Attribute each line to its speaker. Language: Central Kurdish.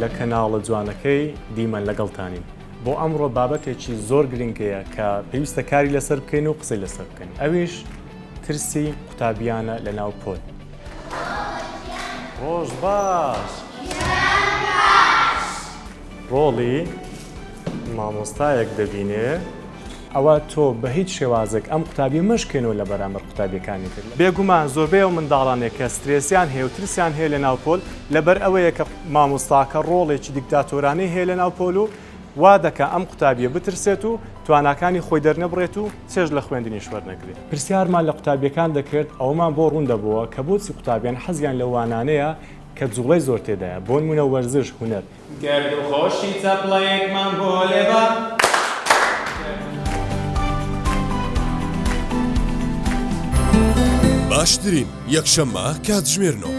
Speaker 1: لە کەناڵە جوانەکەی دیمەن لەگەڵتانین بۆ ئەمڕۆ بابەتێکی زۆر گرنگ هەیە کە پێویستە کاری لەسەر بکەین و قسەی لەسەر بکەین ئەویش ترسی قوتابیانە لە ناو پۆل. ڕۆژ باش. ڕۆڵی مامۆستایەک دەبینێ. ئەوە تۆ بە هیچ شێوازێک ئەم قوتابیە مەشکێنەوە لە بەرامبەر قوتابیەکانی تر. بێگومان زۆربەی ئەو منداڵانەی کە سترێسیان هەیە و ترسیان هەیە لە ناو پۆل لەبەر ئەوەیە کە مامۆستاکە ڕۆڵێکی دیکتاتۆرانەی هەیە لە ناو پۆل و وا دەکا ئەم قوتابیە بترسێت و تواناکانی خۆی دەرنەبڕێت و چێژ لە خوێندنیش وەرنەگرێت. پرسیارمان لە قوتابیەکان دەکرد ئەوەمان بۆ ڕوون دەبۆوە کە بۆچی قوتابیان حەزیان لە وانانەیە کە جوڵەی زۆر تێدایە بۆنمونە وەرزش، هونەر.
Speaker 2: گەر دڵخۆشی چەپڵەیەکمان بۆ لێبە.
Speaker 3: باشترین یەکشەممە کاتژمێر نۆ.